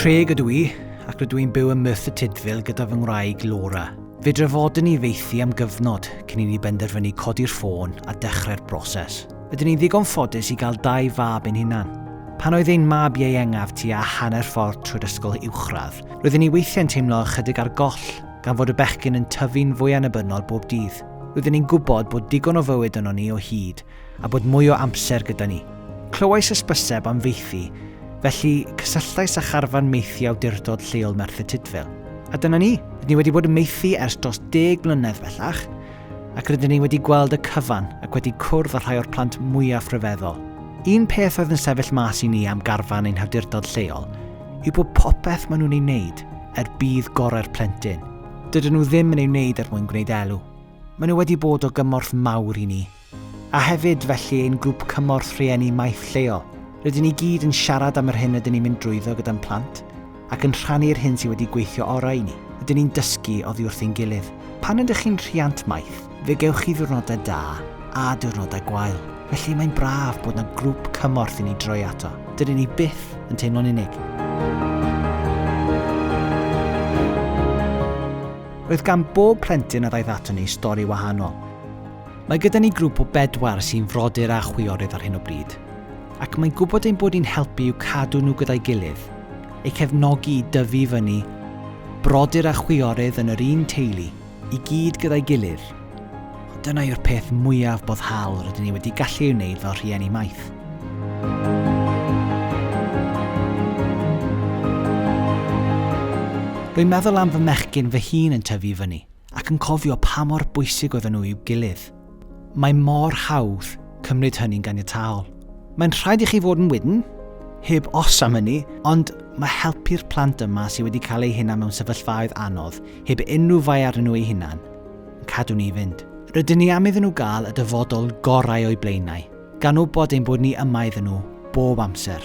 Craig ydw i, ac rydw i'n byw ym Merthyr Tydfil gyda fy ngwraig Laura. Fe drafodon ni faethu am gyfnod cyn i ni benderfynu codi'r ffôn a dechrau'r broses. Rydyn ni'n ddigon ffodus i gael dau fab ein hunan. Pan oedd ein mab ieuengaf tua hanner ffordd trwy'r ysgol uwchradd, roeddwn i weithiau'n teimlo ychydig ar goll gan fod y bechgyn yn tyfu'n fwy annibynnol bob dydd. Roeddwn i'n gwybod bod digon o fywyd ynon ni o hyd a bod mwy o amser gyda ni. Clywais hysbyseb am faethu, felly cysylltais â charfan maethu awdurdod lleol Merthyr Tudful. A dyna ni, rydyn ni wedi bod yn maethu ers dros deg mlynedd bellach, ac rydyn ni wedi gweld y cyfan ac wedi cwrdd â rhai o'r plant mwyaf rhyfeddol. Un peth oedd yn sefyll mas i ni am garfan ein hawdurdod lleol yw bod popeth maen nhw'n ei wneud er budd gorau'r plentyn. Dydyn nhw ddim yn ei wneud er mwyn gwneud elw. Maen nhw wedi bod o gymorth mawr i ni. A hefyd, felly, ein grŵp cymorth rhieni maeth lleol. Rydyn ni gyd yn siarad am yr hyn ydyn ni'n mynd drwyddo gyda'n plant, ac yn rhannu'r hyn sydd wedi gweithio orau i ni. Rydyn ni'n dysgu oddi wrth ein gilydd. Pan ydych chi'n rhiant maeth, fe gewch chi ddiwrnodau da a diwrnodau gwael. Felly mae'n braf bod 'na grŵp cymorth i ni droi ato. Dydyn ni byth yn teimlo'n unig. Roedd gan bob plentyn a ddaeth ato ni stori wahanol. Mae gyda ni grŵp o bedwar sy'n frodyr a chwiorydd ar hyn o bryd, ac mae'n gwybod ein bod ni'n helpu i'w cadw nhw gyda'i gilydd, eu cefnogi i dyfu i fyny, brodyr a chwiorydd yn yr un teulu, i gyd gyda'i gilydd. Ond dyna yw'r peth mwyaf boddhaol rydyn ni wedi gallu ei wneud fel rhieni maeth. Rwy'n meddwl am fy mechgyn fy hun yn tyfu i fyny. ac yn cofio pa mor bwysig oedden nhw i'w gilydd. Mae mor hawdd cymryd hynny'n ganiataol. Mae'n rhaid i chi fod yn wydn, heb os am hynny, ond mae helpu'r plant yma sydd wedi cael eu hunain mewn sefyllfaoedd anodd, heb unrhyw fai arnyn nhw eu hunain, yn cadw ni i fynd. Rydyn ni am iddyn nhw gael y dyfodol gorau o'u blaenau, gan wybod ein bod ni yma iddyn nhw bob amser.